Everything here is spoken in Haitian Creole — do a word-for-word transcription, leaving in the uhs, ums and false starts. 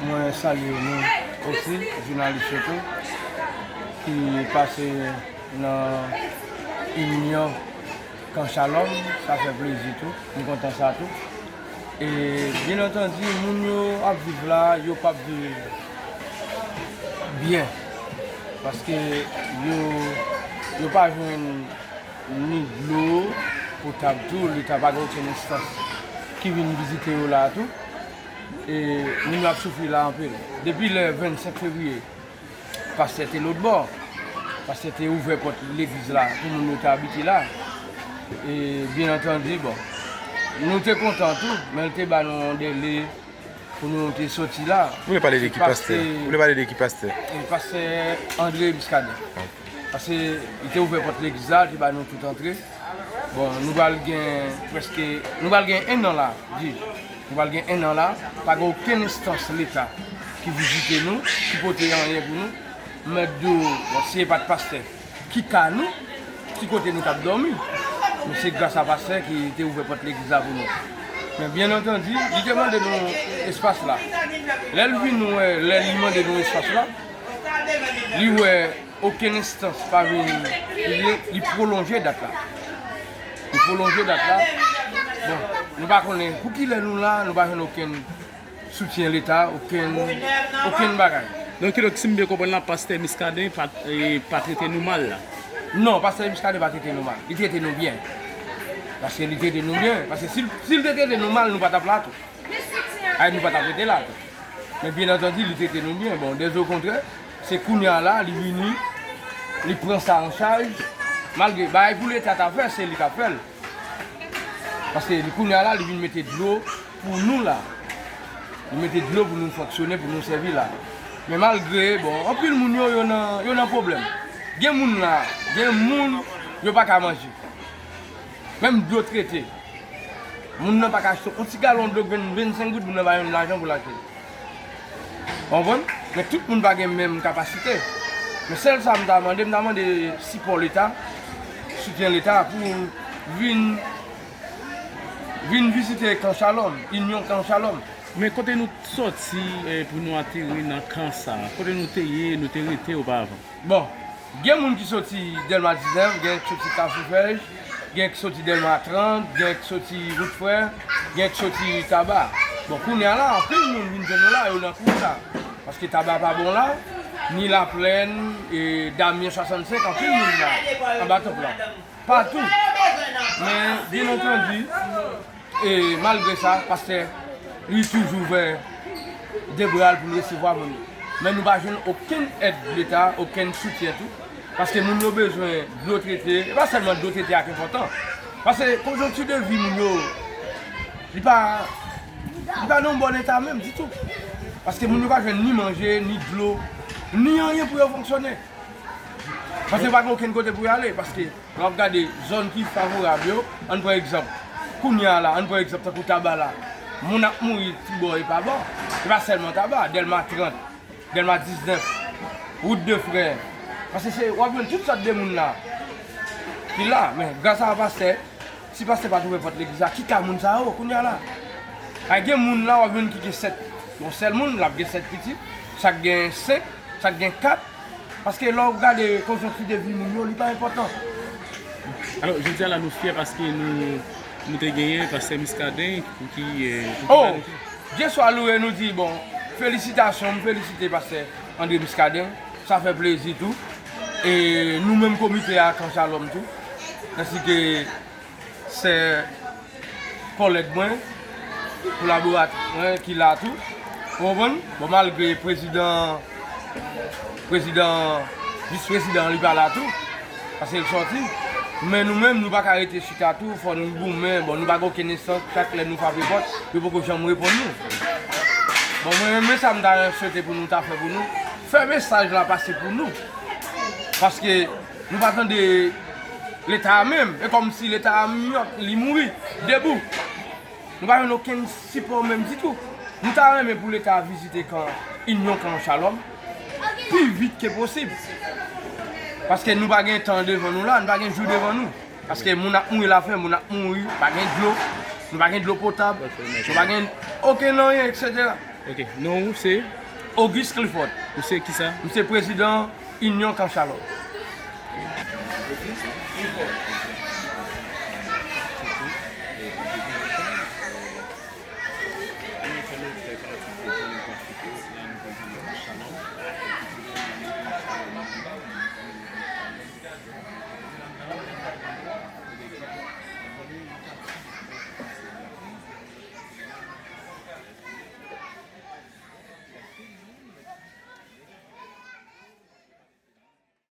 Mwen salye nou osi, jounalis yo tou, ki pase nan inyon Kan Shalom, sa fè plezi tou, m kontan sa tou. E byen antandi, moun yo ap viv la, yo p ap viv byen, paske yo, yo pa jwenn ni dlo potab tou, leta pa gen okenn enstans ki vin vizite yo la tou. E moun yo ap soufri la anpil. Depi lè vennsenk fevriye, pastè te lòtbò. Pastè te ouvè pòt legliz la pou moun yo te abite la. E byen antandi, bon, nou te kontan tou, men l te ba nou yon dèle pou nou te soti la. Ou vle pale de ki pastè? Ou vle pale de ki pastè? E pastè André Muscadin. Paske li te ouvè pòt legliz la, li te ba nou tout antre. Bon, nou pral gen prèske, nou pral gen en an la, di. Nou pral gen en an la, pa gen okenn enstans leta ki vizite nou, ki pote anyen pou nou. M mèt di w, bon, si e pa t pastè, ki ka nou, ki kote nou t ap dòmi? Men se gras a pastè ki te ouvè pòt legliz la pou nou. Men byen antandi, li te mande nou espas la. Lè l vin wè, lè li mande nou espas la, li wè okenn enstans pa vin, li, li pwolonje dat la. Li pwolonje dat la. Bon, nou pa konnen pou ki lè nou la, nou pa jwenn okenn soutyen leta, okenn, okenn bagay. Donk, kidonk, si m byen konprann la, pastè Muscadin pa, e, pa trete nou mal la? Non, pastè Muscadin pa trete nou mal. Li trete nou byen. Paske li trete nou byen. Paske si, si l te trete nou mal, nou pa t ap la tou. Ay, nou pa t ap rete la tou. Men byen antandi, li trete nou byen. Bon, dèzokontrè, se kounye a la, li vini, li pran sa an chaj. Malgre bagay pou leta ta fè, se li k ap fè l. Paske li kounye a la, li vin mete dlo pou nou la. Li mete dlo pou nou fonksyone, pou nou sèvi la. Men malgre, bon, anpil moun yo, yo nan, yo nan pwoblèm. Gen moun la, gen moun, yo pa ka manje. Menm dlo trete. Moun nan pa ka achte yon ti galon dlo k vin vennsenk goud, moun nan pa jwenn lajan pou l achte. Ou konprann? Men tout moun pa gen menm kapasite. Men sèl sa m ta mande, m ta mande sipò leta, soutyen leta pou vin, vin vizite Kan Shalom, Inyon Kan Shalom. Men kote nou sòti, eh, pou nou ateri nan kan sa? Kote nou te ye, nou te rete oparavan? Bon, gen moun ki soti Dèlma diznèf, gen ki soti Kafou Fèj, gen ki soti Dèlma trant, gen ki soti Wout Frè, gen ki soti Taba. Bon, kounye a la, anpil moun vin jwenn nou la, yo nan kou sa. Paske Taba pa bon la, ni Laplèn, e Damyen swasannsenk, anpil moun la, anba tanp la. Patou. Men, byen antandi, e malgre sa, pastè, li toujou ouvè de bra l pou l resevwa moun yo. Men nou pa jwenn okenn èd leta, okenn soutyen tou. Paske moun yo bezwen dlo trete, e pa sèlman dlo trete a ki enpòtan. Paske konjonkti de vi moun yo, li pa, li pa nan yon bòn eta menm ditou. Paske moun yo pa jwenn ni manje, ni dlo, ni anyen pou yo fonksyone. Paske pa gen okenn kote pou y ale, paske lè w ap gade zòn ki favorab yo, ann pran egzanp, kounye a la, ann pran egzanp tankou Taba la, moun ap mouri tribò e pa bò, e pa sèlman Taba, Dèlma trant, Dèlma diznèf, Wout de Frè, paske se, w ap jwenn tout sòt de moun la, ki la, men gras a pastè, si pastè pa t ouvè pòt legliz la, ki ka moun sa yo kounye a la? Ay, gen moun la, w ap jwenn ki gen sèt, yon sèl moun, l ap gen sèt pitit, sa k gen senk, sa k gen kat, paske lè w gade konjonkti de vi moun yo, li pa enpòtan. Alò, jodi a la, nou fyè paske nou, nou te genyen pastè Muscadin pou ki, eh, pou ki... Oh! Dye swa louwe, nou di, bon, felisitasyon, m felisite pastè André Muscadin, sa fè plezi tou. E nou menm komite a Kan Shalom tou, ensi ke sè kòlèg mwen, kolaboratè mwen ki la tou. Ou konprann? Bon, malgre prezidan, prezidan, vis prezidan an, li pa la tou, paske l sòti. Men nou menm, nou pa ka rete chita tou, fò nou goumen. Bon, nou pa gen okenn enstans, chak lè nou frape pòt, yo poko janm reponn nou. Bon, mwen menm, sa m ta swete pou nou ta fè pou nou, fè mesaj la pase pou nou. Paske nou pa tande Leta a menm, e kòmsi Leta a miyòt, li mouri, debou. Nou pa jwenn okenn sipò menm ditou. Nou ta renmen pou Leta a vizite kan, Inyon Kan Shalom, pi vit ke posib. Paske nou pa gen tan devan nou la, nou pa gen jou devan nou. Paske moun ap mouri lafen, moun ap mouri, pa gen dlo, nou pa gen dlo potab, nou pa gen okenn anyen, etsetera. Ok, non ou se? Auguste Clifford. Ou se kisa? M se prezidan Inyon Kan Shalom.